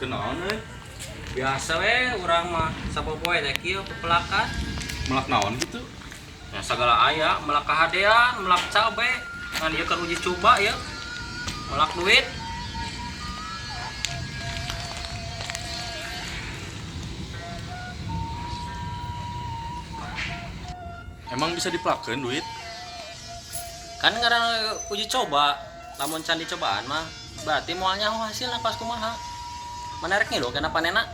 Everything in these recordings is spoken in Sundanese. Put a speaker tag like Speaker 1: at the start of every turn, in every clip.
Speaker 1: Kenaon euy?
Speaker 2: Biasa we urang mah sapopoe teh kieu pepelakan.
Speaker 1: Melak naon gitu?
Speaker 2: Ya sagala aya, melak kahadean, melak cabe. Ngan ieu keur uji coba ya. Melak duit.
Speaker 1: Emang bisa dipelakeun duit?
Speaker 2: Kan ngaran uji coba, lamun can dicobaan mah berarti moal nyaho hasilna pas kumaha. Menarik nih loh, kenapa panena?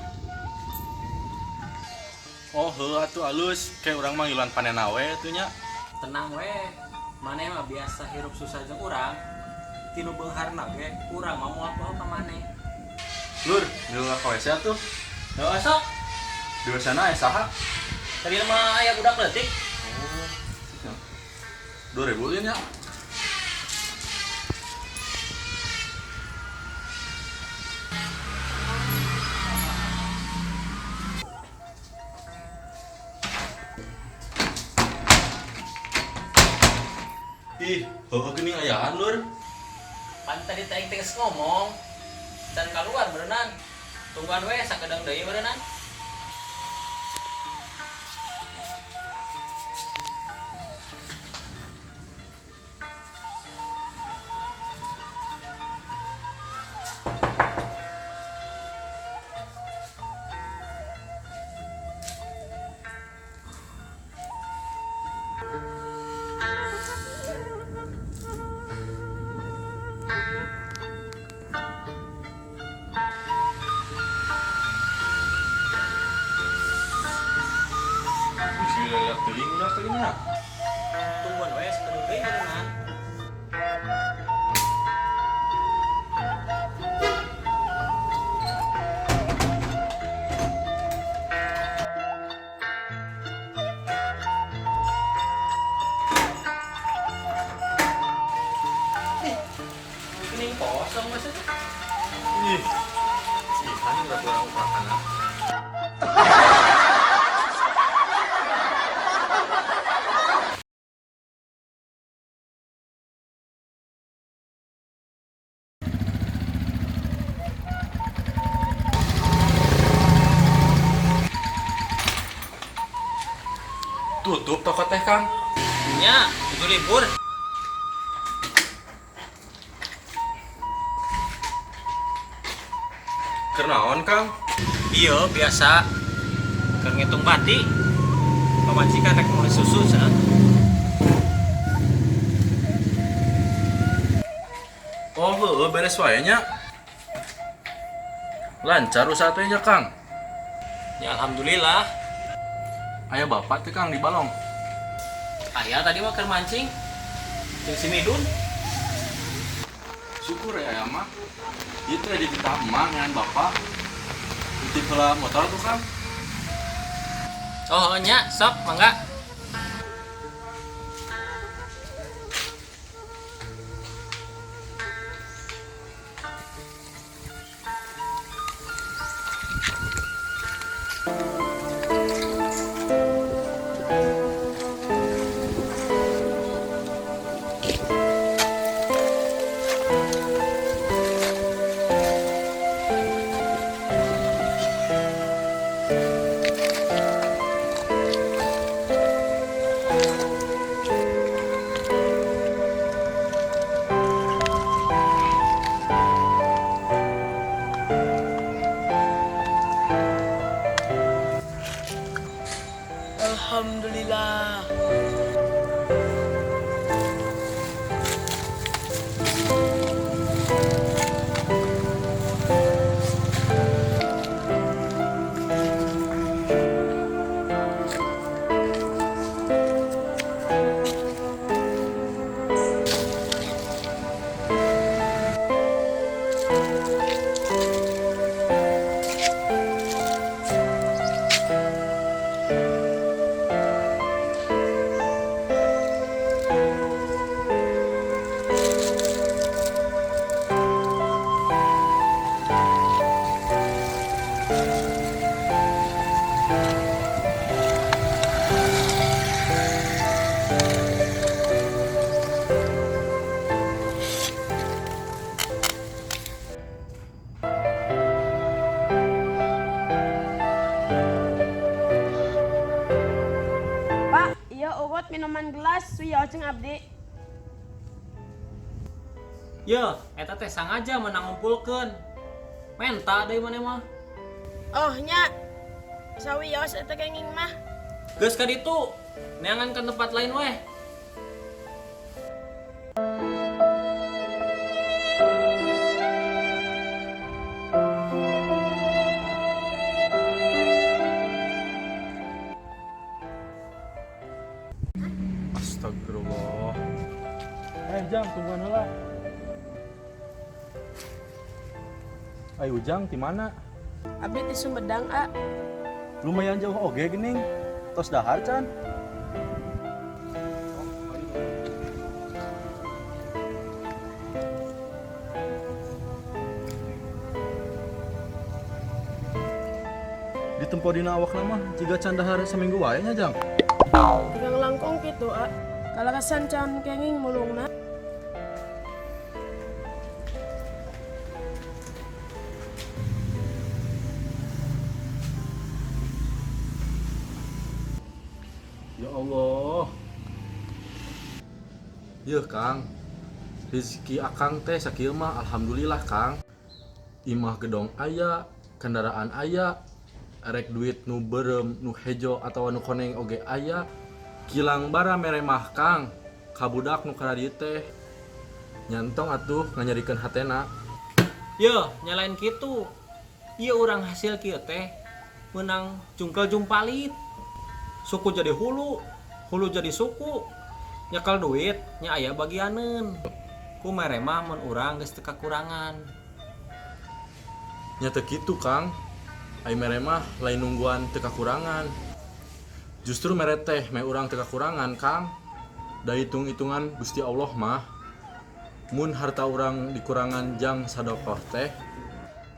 Speaker 1: Oh, heuh atuh alus. Kayak urang mah ngiluan panena we atuh nya.
Speaker 2: Tenang we, maneh mah biasa hirup susah jeung urang. Tinu beungharna ge urang mah moal poho ka maneh.
Speaker 1: Lur, ngilu ka WC atuh.
Speaker 2: Heuh sok,
Speaker 1: Di WC na aya saha?
Speaker 2: tadi mah aya budak leutik.
Speaker 1: Oh. 2000 ieu nya. Ih, heueuh geuning ayaan, Lur.
Speaker 2: Pan tadi teh aing teh geus ngomong. Can kaluar berenang. Tungguan we sakedeung deui berenang.
Speaker 1: Geus lila teuing udah teuing nya.
Speaker 2: Tungguan we sakedeung deui berenang. Ih, ini kosong maksudnya.
Speaker 1: Ih. Ih, kan udah kurang upakan. Tutup toko teh, Kang.
Speaker 2: Nya, itu libur.
Speaker 1: Keur naon, Kang?
Speaker 2: Iya, biasa. Keur ngitung bati. Pamajikan rek meuli susu cenah.
Speaker 1: Oh, heueuh beres wae nya. Lancar usaha teh nya, Kang.
Speaker 2: Ya alhamdulillah.
Speaker 1: Aya bapak teh, Kang, di balong.
Speaker 2: Aya tadi mah keur mancing. Jeung si Midun.
Speaker 1: Syukur ya aya mah. Ieu teh dititah emak ngan bapak. Titip heula motor tuh, Kang.
Speaker 2: Oh, nya, sok mangga.
Speaker 3: Alhamdulillah.
Speaker 4: Nyokot minuman gelas wios jeung abdi.
Speaker 2: Yeuh, eta teh sangaja menang ngumpulkeun. Menta deui maneh mah.
Speaker 4: Oh nya. Sawios eta kenging mah.
Speaker 2: Geus ka ditu, neangan ke tempat lain weh.
Speaker 1: Astagfirullah. Eh, Jang, tungguan heula. Ayo Ujang, di mana?
Speaker 4: Abdi di Sumedang, A.
Speaker 1: Lumayan jauh oge gening. Tos dahar can. Ditempo dina awak mah jiga can dahar seminggu wae nya, Jang.
Speaker 4: Tigang langkung kitu, A. Kalakasan can kenging mulungna.
Speaker 1: Ya Allah. Yeuh, Kang. Rezeki Akang teh sakieu mah alhamdulillah, Kang. Imah gedong aya, kendaraan aya, erek duit nu beureum, nu hejo atawa nu koneng oge aya. Kilang bara mere mah, Kang. Ka budak nu karadieu teh. Nyantong atuh nganyerikeun hatena.
Speaker 2: Yeuh, nyalain kitu. Ieu urang hasil kieu teh meunang jungkel jumpalit. Suku jadi hulu, hulu jadi suku. Nyekal duit nya aya bagianeun. Ku mere mah mun urang geus teu kakurangan.
Speaker 1: Nya teu kitu, Kang. Ai mere mah lain nungguan teu kakurangan. Justru mere teh meh urang teu kakurangan, Kang. Da hitung-hitungan Gusti Allah mah mun harta urang dikurangan jang sadokoh teh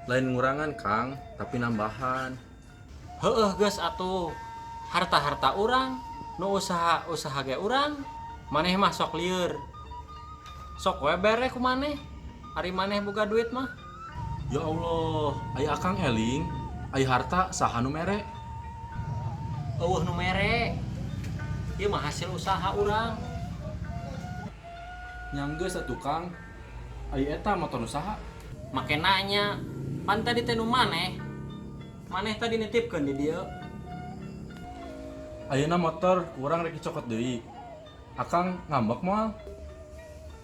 Speaker 1: lain ngurangan, Kang, tapi nambahan.
Speaker 2: Heueuh geus atuh. Harta-harta urang, nu usaha-usaha ge urang, maneh mah sok lieur. Sok we bere ku maneh. Ari maneh boga duit mah.
Speaker 1: Ya Allah, ai Akang eling, ai harta saha nu mere?
Speaker 2: Eueuh nu mere. Ieu mah hasil usaha urang.
Speaker 1: Nya geus atuh, Kang. Ai eta motor nu saha?
Speaker 2: Make nanya, pan tadi teh nu maneh. Maneh tadi nitipkeun di dieu.
Speaker 1: Ayeuna motor ku urang rek dicokot deui. Akang ngambek moal?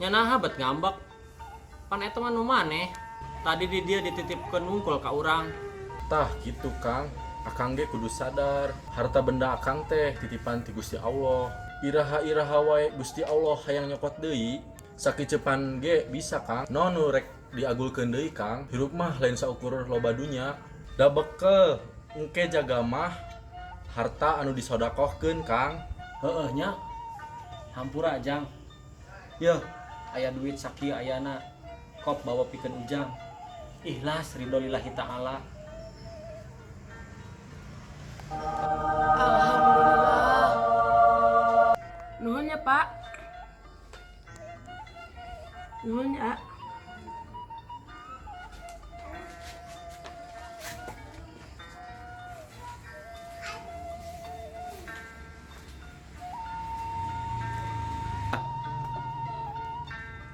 Speaker 2: Nya naha bet ngambek. Pan eta mah nu maneh. Tadi di dieu dititipkeun wungkul ka urang.
Speaker 1: Tah gitu, Kang. Akang ge kudu sadar, harta benda Akang teh titipan ti Gusti Allah. Iraha-iraha wae Gusti Allah hayang nyokot deui, sakicepan ge bisa, Kang. No nu rek diagulkeun deui, Kang. Hirup mah lain saukur loba dunya. Da bekel engke jaga mah harta anu disodakohkeun, Kang.
Speaker 2: Heueuh nya. Hampura, Jang. Yeuh, aya duit sakieu ayana. Kop bawa pikeun Ujang. Ikhlas ridho lillahi ta'ala.
Speaker 4: Alhamdulillah. Nuhun ya, Pak. Nuhun ya.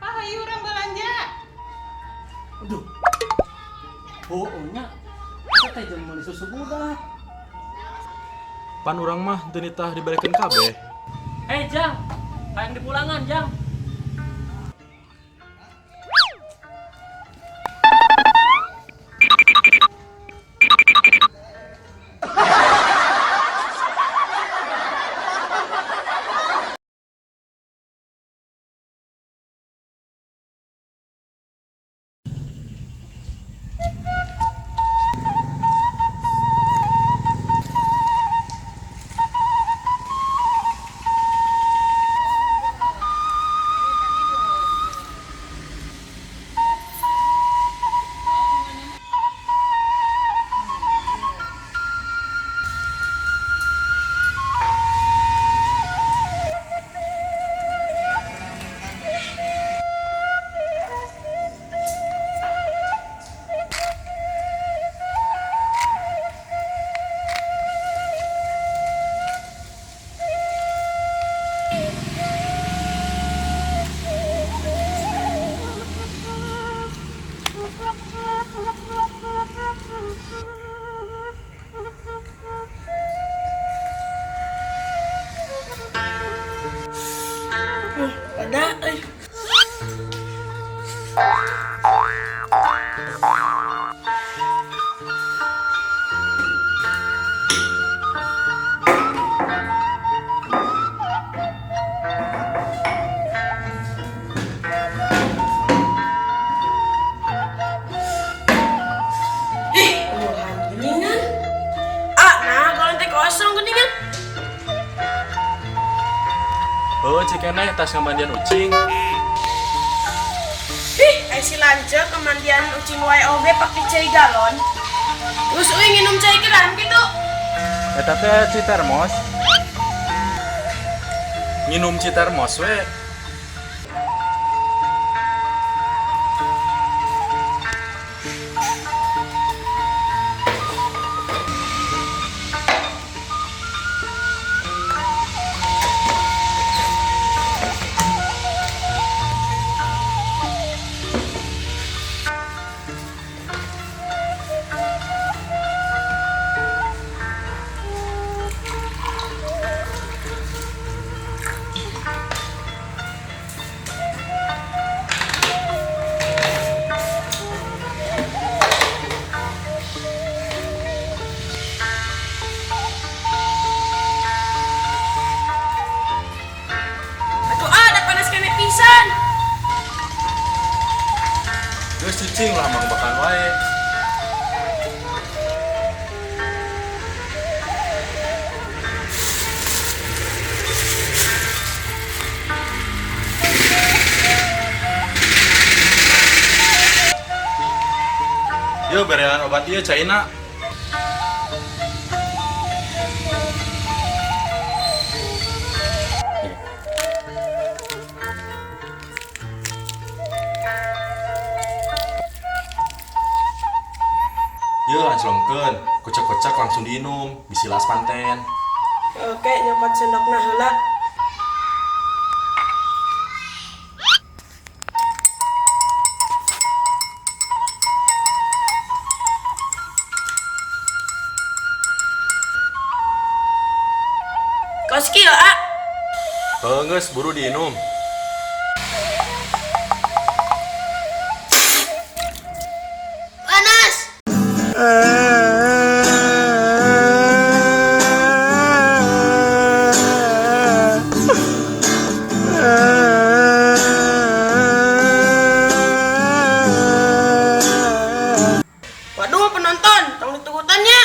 Speaker 5: Pak, hayu urang belanja.
Speaker 2: Aduh. Oh, nya. Eta teh jeung meuli susu budak.
Speaker 1: Pan urang mah teu nitah diberekeun kabeh.
Speaker 2: Eh, Jang. Hayang dipulangan, Jang.
Speaker 1: Heuh cikeneh tas ngamandian ucing.
Speaker 4: Ih, ai si lanceuk ngamandian ucing wae oge pake cai galon. Terus uing nginum cai keran kitu.
Speaker 1: Eta teh ci termos. Nginum ci termos we.
Speaker 4: Atuh ah, da panas keneh pisan.
Speaker 1: Geus cicing lah mang bakan wae. Yo berean obat ieu caina. Yo langsungkeun, kocak-kocak langsung diinum, bisi las panten.
Speaker 4: Oke, nyokot sendokna heula. Kos kieu, ah.
Speaker 1: Heuh geus buru diinum.
Speaker 4: Panas. Waduh, penonton, tong diturutan nya.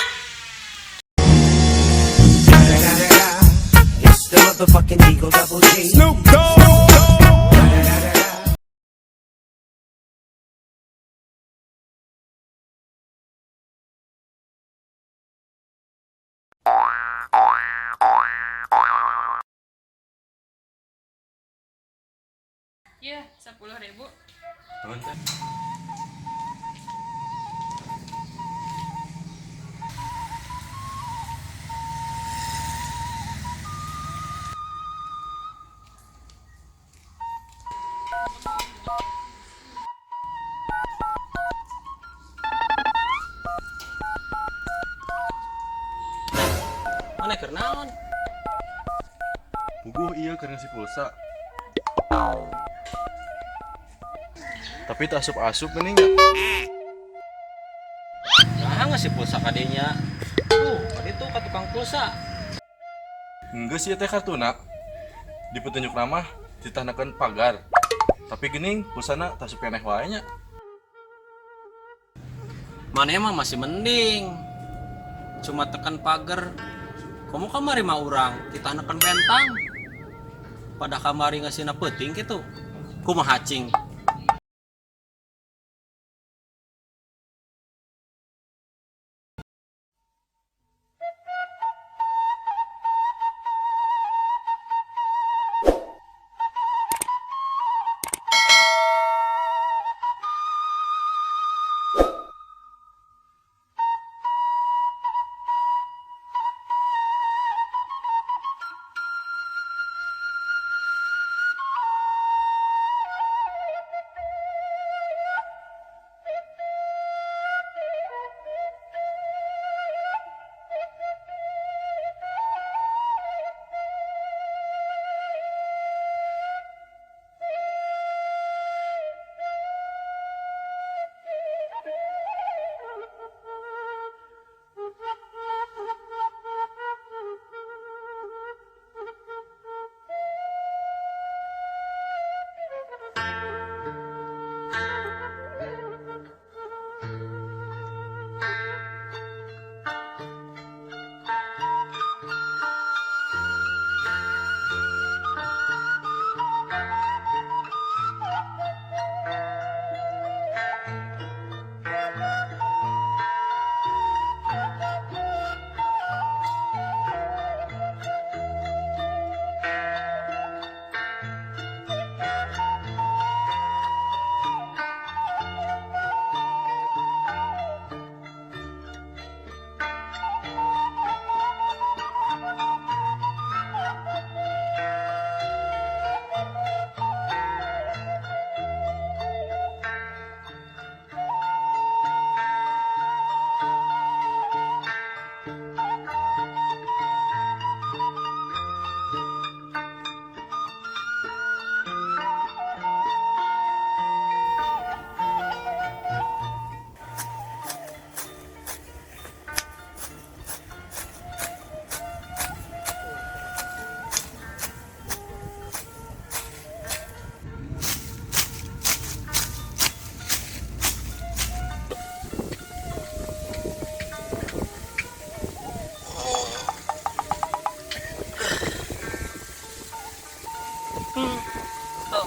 Speaker 5: It's the motherfucking Eagle Double G.
Speaker 6: Snoop Dogg.
Speaker 7: Iya, 10.000.
Speaker 1: Nuhun teh.
Speaker 2: Mana keur naon?
Speaker 1: Puguh ieu keur ngisi pulsa. Tapi tak asup-asup geuning nya.
Speaker 2: Nah, ngisi pulsa kadinya. Tuh, tadi tuh ka tukang pulsa.
Speaker 1: Enggeus ieu teh kartuna. Di petunjuk nama ditanakeun pagar. Tapi geuning pulsana teu asup keneh wae nya.
Speaker 2: Mana emang masih mending. Cuma tekan pagar. Kamu kamari mah urang ditanakeun bentang. Pada kamari ngasihna peuting kitu. Kumaha cing?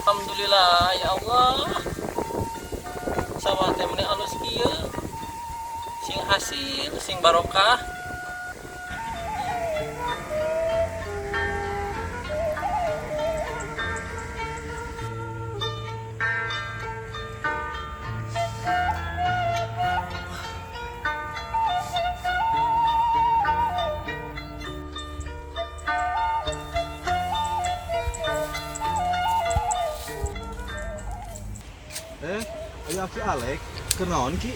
Speaker 2: Alhamdulillah ya Allah. Sawah teh meni alus kieu. Sing hasil, sing barokah.
Speaker 6: Eh, aya Aki Alek, kunaon, Ki?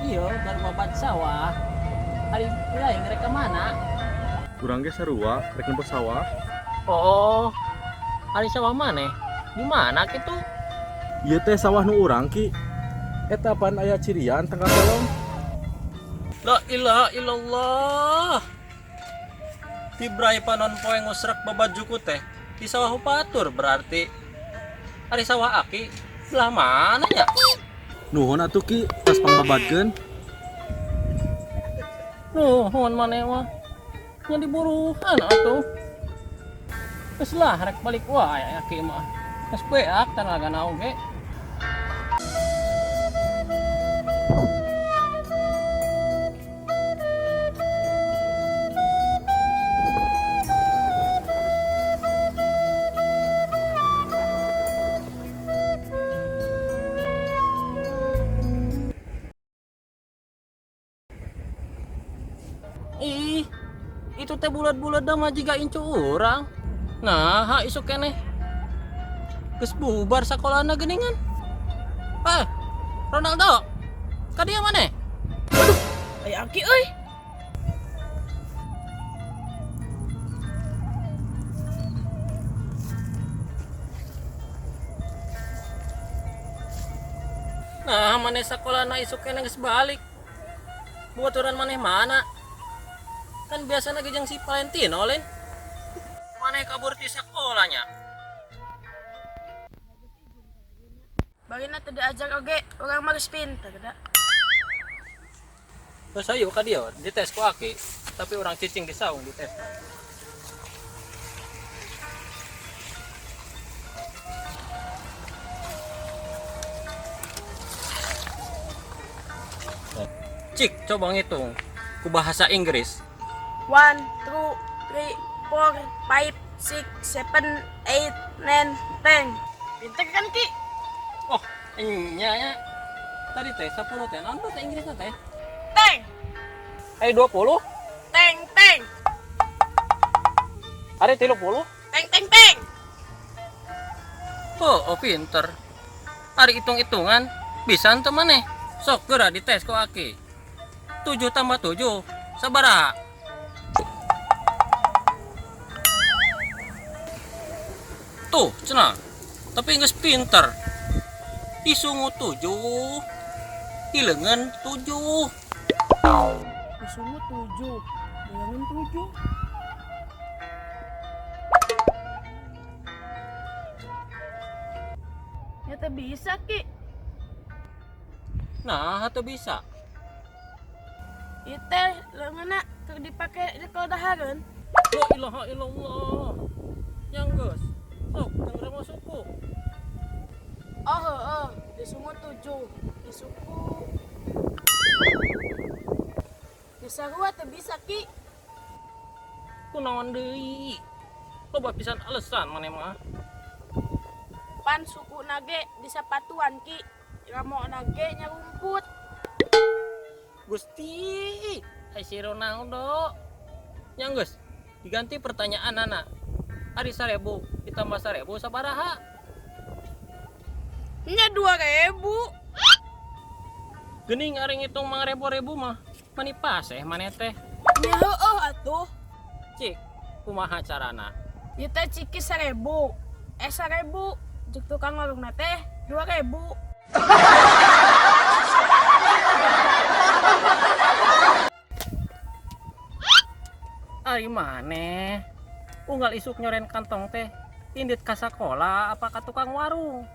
Speaker 2: Iya, baru babat sawah. Ari lain rek ka mana?
Speaker 1: Urang ge sarua rek nempo sawah.
Speaker 2: Oh, ari sawah maneh? Di mana kitu?
Speaker 1: Ieu teh sawah nu urang, Ki. Eta pan aya cirian tangkal kelong.
Speaker 2: La ilaha illallah. Tibrai panon poe ngusrek babajuku teh di sawah batur berarti. Ari sawah Aki belah mana ya?
Speaker 1: Nuhun atuh, Ki, tos pangbabadkeun.
Speaker 2: Nuhun maneh mah. Nya diburuhan atuh. Geus lah, rek balik wae Aki mah. Geus beak tanagana oge. Ih, itu teh bulat-bulat dah mah jiga incu urang. Nah, ha isuk keneh. Geus bubar sakolana geuningan. Eh, Ronaldo. Ka dieu maneh?
Speaker 4: Aya Aki euy.
Speaker 2: Nah, maneh sakolana isuk keneh geus balik. Baturan maneh mana? Kan biasa lagi jeung si Valentino lain. Maneh kabur ti sakolanya.
Speaker 4: Bagina teu diajar oge, urang mah geus pinter da.
Speaker 2: Terus ayo ka dieu dites ku Aki, tapi urang cicing di saung dites. Cik, coba ngitung ku bahasa Inggris.
Speaker 4: 1, 2, 3, 4, 5, 6, 7, 8, 9, 10. Pinter kan, Ki?
Speaker 2: Oh, enya nya. Tadi teh 10 teh, naon bahasa Inggrisna teh?
Speaker 4: Teng,
Speaker 2: Eh, 20?
Speaker 4: teng, teng,
Speaker 2: Ari 30?
Speaker 4: teng, teng, teng.
Speaker 2: Oh, oh pinter. Ari hitung-hitungan bisa ente maneh. Sok geura dites ku Aki. 7 tambah 7 sabaraha? Tuh, cenah. Tapi geus pinter. Disungu 7. Di leungeun 7.
Speaker 4: Disungu 7, di leungeun 7. Ya teh bisa, Ki.
Speaker 2: Nah, atau bisa.
Speaker 4: Ieu teh leungeunna keur dipake nyekel dahareun.
Speaker 2: La ilaha illallah. Yang geus. Sok, denger mah suku.
Speaker 4: Oh, heeh, disungu 7, disuku. Disarua teu bisa, Ki.
Speaker 2: Kunaon deui? Loba pisan alasan maneh mah.
Speaker 4: Pan suku nage di sapatuan, Ki. Ramo nage nyarumput.
Speaker 2: Gusti, ai si Ronaldo. Yang geus, diganti pertanyaan anak. Ari 1000 ditambah 1000 sabaraha?
Speaker 4: Nya 2000.
Speaker 2: Geuning ari ngitung mang ribu-ribu mah, mani paseh maneh teh.
Speaker 4: Nya heueuh atuh.
Speaker 2: Cik, kumaha carana?
Speaker 4: Ieu teh ciki 1000. Eh, 1000, jeung tukang warungna teh 2000.
Speaker 2: Ari maneh? Unggal isuk nyoren kantong teh, indit ka sakola apa ka tukang warung?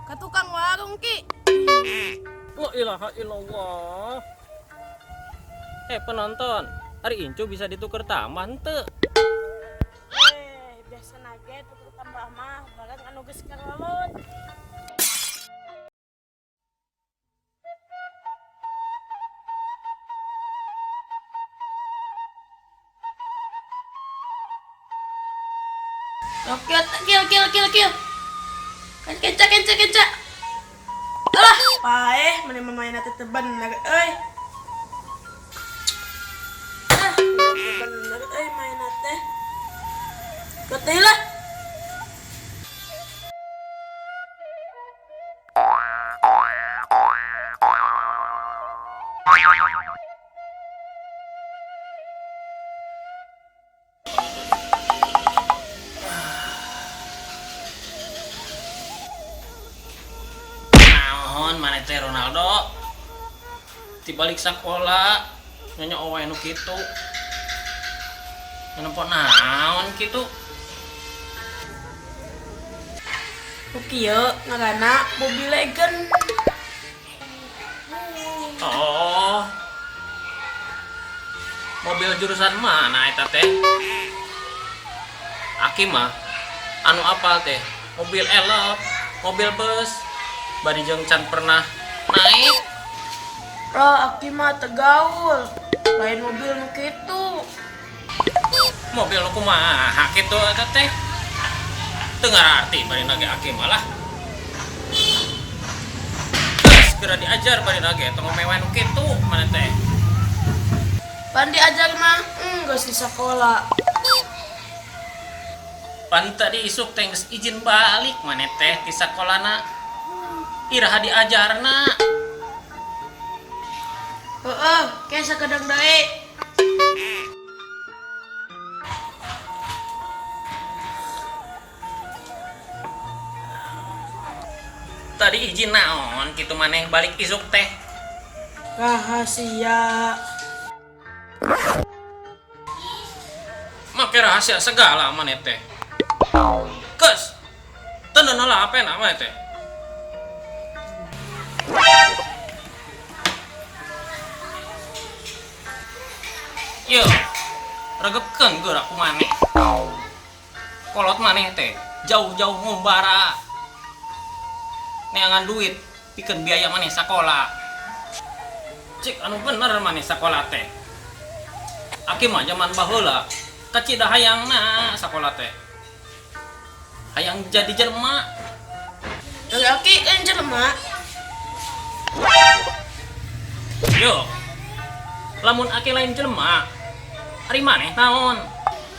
Speaker 4: Ka tukang warung, Ki.
Speaker 2: La ilaha illallah. Eh, penonton, ari incu bisa ditukar taman teu?
Speaker 4: Eh, biasa nage tukar Tambah mah barang anu geus karolot. Oke, kill kill kill kill. Kan kenca kenca kenca. Alah, paeh mana main teh bener euy. Ah, bener euy main teh. Betul lah.
Speaker 2: Naon maneh teh Ronaldo? Tibalik sekolah nyonya owe nu kitu. Nempo naon kitu?
Speaker 4: Nu kieu ngaranna Mobile Legend.
Speaker 2: Oh. Mobil jurusan mana eta teh? Aki mah anu apal teh mobil elf, mobil bus. Bari jeung can pernah naik.
Speaker 4: Roh aki mah teu gaul. Lain mobil nu kitu.
Speaker 2: Mobil nu kumaha kitu eta teh? Teu ngararti bari nage aki malah. Geus geura diajar bari nage tong mewe nu kitu maneh teh.
Speaker 4: Pan diajar mah geus di sakola.
Speaker 2: Pan tadi isuk teh geus izin balik maneh teh ti sakolana. Iraha diajarna.
Speaker 4: Heeh, kayak sakedeng deui.
Speaker 2: Tadi izin naon kitu maneh balik isuk teh?
Speaker 4: Rahasia.
Speaker 2: Make rahasia segala maneh teh. Geus. Teundeun heula HP-na maneh teh. Yo, regepkeun geura ku maneh. Kolot maneh teh jauh-jauh ngumbara. Neangan duit pikeun biaya maneh sakola. Cik anu bener maneh sakola teh. Aki mah zaman baheula kacida hayangna sakola teh. Hayang jadi jelema.
Speaker 4: Dari aki kan jelema.
Speaker 2: Yo. Lamun aki lain jelema, ari maneh naon?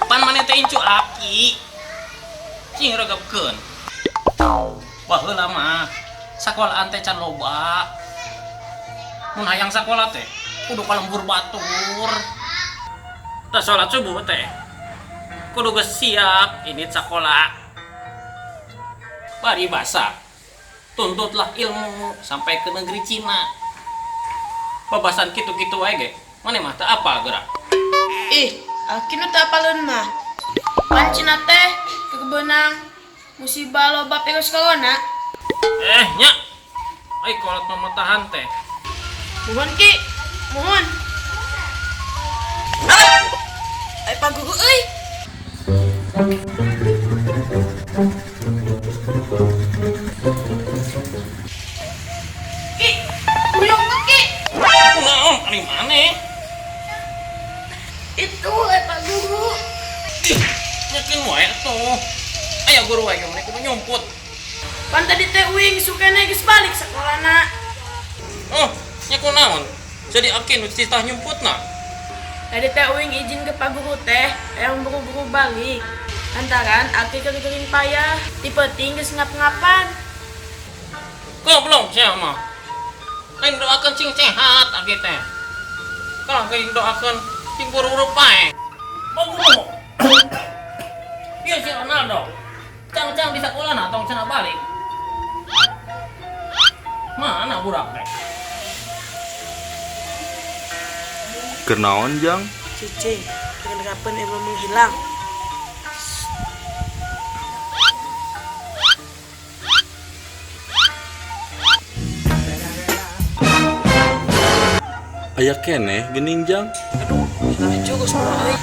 Speaker 2: Pan maneh teh incu aki. Cing regepkeun. Baheula mah sakolaan teh can loba. Mun hayang sakola teh kudu ka lembur batur. Tah salat subuh teh kudu geus siap ini sakola. Bari basa. Tuntutlah ilmu sampai ke negeri Cina. Babasan kitu-kitu wae ge. Maneh mah teu apal geura.
Speaker 4: Ih, aki nu teu apaleun mah. Pan Cina teh kebeunang musibah loba virus corona.
Speaker 2: Nya. Ai kolot mamatahan teh.
Speaker 4: Mohon Ki, mohon. Ah! Ai Pak Guru euy. Ki, kuyung Ki.
Speaker 2: Kunaon ari maneh?
Speaker 4: Itu Pak Guru.
Speaker 2: Ih, nyakin wae atuh. Aya guru wae ge maneh kudu nyumput.
Speaker 4: Pan tadi teh uing sukene geus balik sakolana.
Speaker 2: Oh, nya kunaon? Jadi aki nu titah nyumputna.
Speaker 4: Tadi teh uing izin ke Pak Guru teh yang buru-buru balik. Lantaran aki kering-kering payah, ti peuting geus ngap-ngapan.
Speaker 2: Goblok sia mah. Lain doakeun sing sehat aki teh. Kalau kayak doakeun sing buru-buru paeh. Pak Guru. Ieu si Ronaldo. Cang-cang di sakolana tong cenah balik. Mana budak teh?
Speaker 1: Keur naon Jang?
Speaker 4: Cicing, kapan emang menghilang.
Speaker 1: Aya keneh geuning Jang.
Speaker 4: Aduh, lucu geus euy.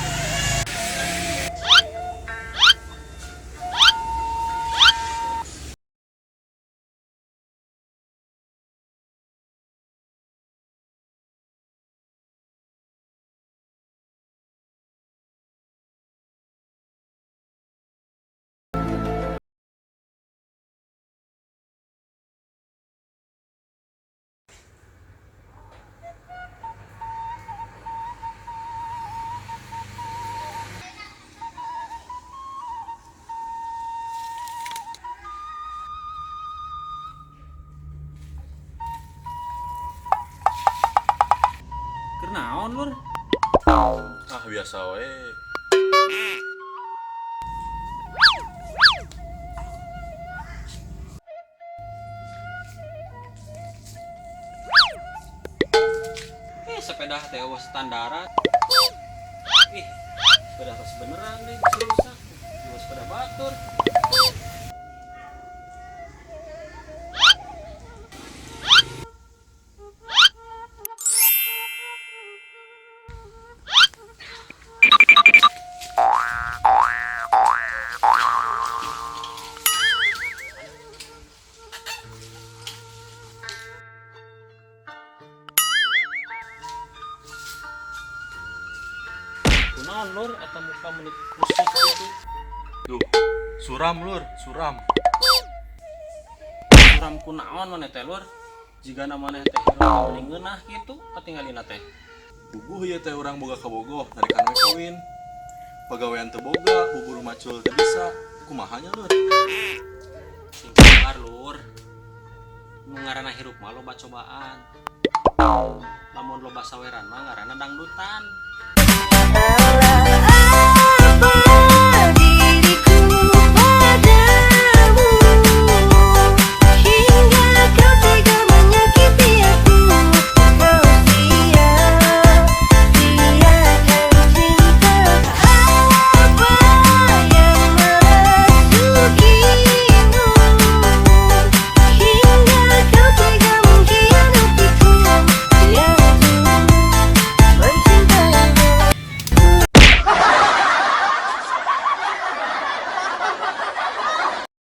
Speaker 2: Kunaon, Lur?
Speaker 1: Ah, biasa we.
Speaker 2: Eh, sepeda teh eueuh standaran. Ih, sepeda tos beneran deh geus rusak. Eueuh sepeda batur. Kunaon, Lur, eta muka menit musik gitu?
Speaker 1: Duh, suram, Lur, suram.
Speaker 2: Suram kunaon maneh teh, Lur? Jigana maneh teh hirup mending ngeunah kitu katingalina teh.
Speaker 1: Bubuh ieu teh urang boga kabogoh, narikan we kawin. Pagawean teu boga, bubur macul teu bisa. Kumaha nya, Lur?
Speaker 2: Sing sabar, Lur. Nu ngaranna hirup mah loba cobaan. Lamun loba saweran mah ngaranna dangdutan.